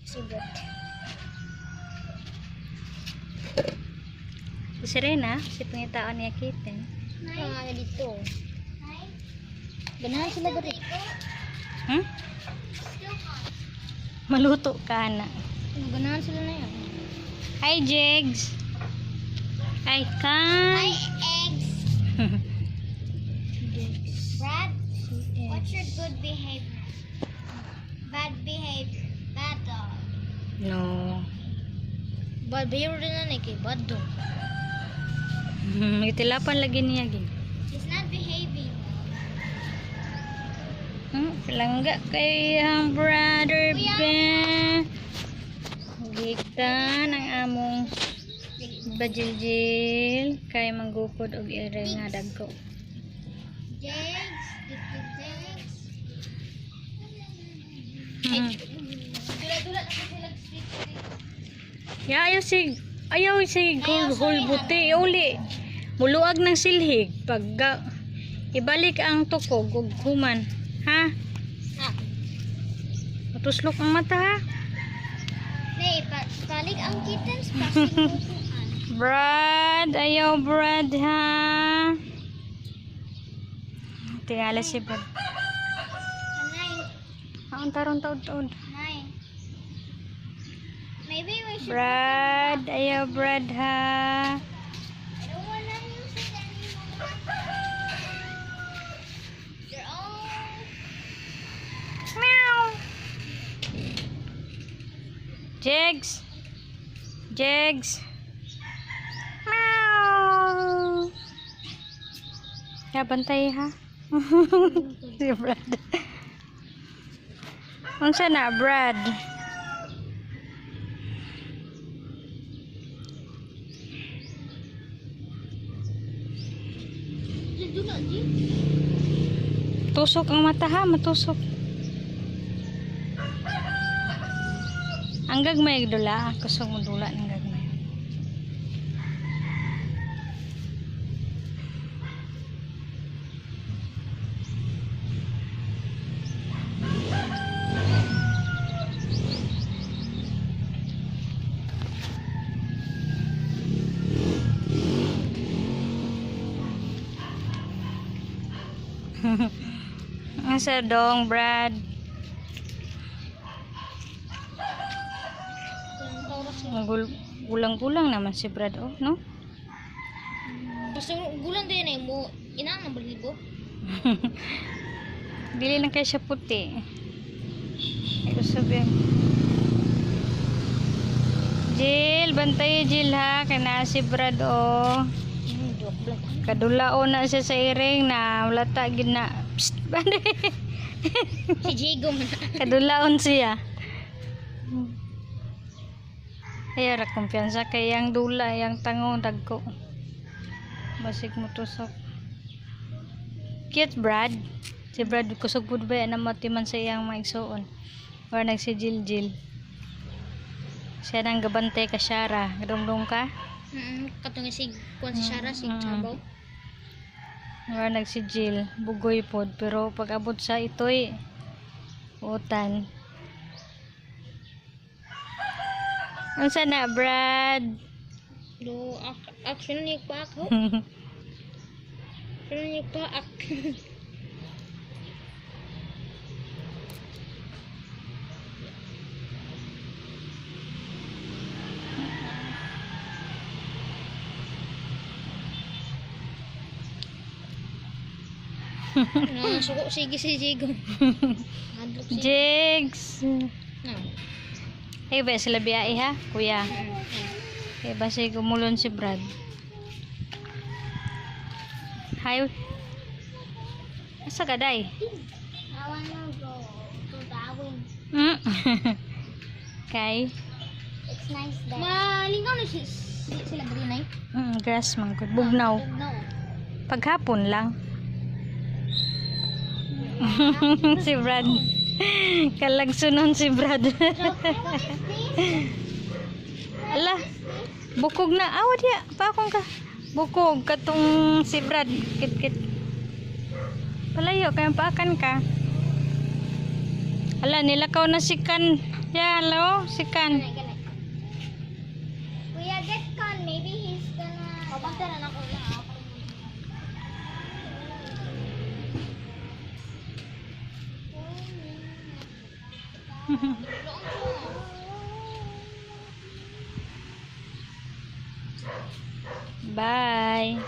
Sigot. Si Serena, si pangitaon niya kitten. Mga dito. Ganahan sila diri. Maluto ka na. Ganahan sila na yan. Hi, Jigs. Hi, Kan. Hi, eggs. Brad, what's your good behavior? Bad behavior. Bad dog. No. Bad behavior din na kay bad dog. Itilapan lagi niya gin. He's not behaving. Langga kay ang brother Ben. Gikan ang among bajiljil kay manggukod og ire nga dagko. Jigs, jigs, jigs. Dula-dula na sila street street. Ya ayaw sig hul hul buti uli. Muluag ng silhig pag ibalik ang tukog ug human. Ha? Ah, Matuslok ang mata ha. nay, balik ang kittens pasimutuan. Brad, ayaw Brad ha. Tingala si Brad. Nay, Ang tarong taod-taod. nay. Maybe we should. Brad, ayaw Brad ha. I don't wanna use it anymore. They're all Meow. Jigs. Jigs. Meow. Ya, bantay ha. Si Brad. Unsa na, Brad? Tusok ang mata ha, matusok. Ang gagmay dula, kusog mo dula ng gagmay. Asa dong, Brad? Gulang-gulang naman si Brad, oh, no? Basta gulan din eh mo ina ng balibo. Dili lang kay siya puti. Ay, gusto ba? Jill, bantay Jill ha. Kay naa si Brad, oh. Kadulao na siya sa iring na wala ta gid na. Psst, bantay. Si Jago man. Kadulaon siya. Ay, ra kumpiyansa kay yang dula, yang tango dagko. Basig mo tusok. Cute Brad. Si Brad kusog pud ba na matiman sa iyang maigsuon. Or nagsi Jill Jill. Siya nang gabantay ka Shara. Gadumdum ka? Katong si kuan si Shara si Chabaw. Or nagsi Jill. Bugoy pod pero pag abot sa itoy utan. Unsa na Brad? Do action ni pa ako. Action ni pa ak. No, suko sige si Jago. Hadlok si. Jigs. No. Ay ba sila biyahe ha, kuya? Ay ba siya gumulon si Brad? Hi. Asa ka day? I wanna go to Darwin. Kay It's nice there. Malingaw na si, sila diri nay. Grass man gud bugnaw. No. Paghapon lang. Si Brad. Kalagsunon si Brad. What is this? Ala, bukog na. Awa diya, pakong ka. Bukog katong si Brad. Kit kit. Palayo kay paakan ka. Ala, nilakaw na si Kan. Ya, hello, si Kan. Kanay, kanay. Kuya, get Con. Maybe he's gonna. Pabagta na nako na. Bye.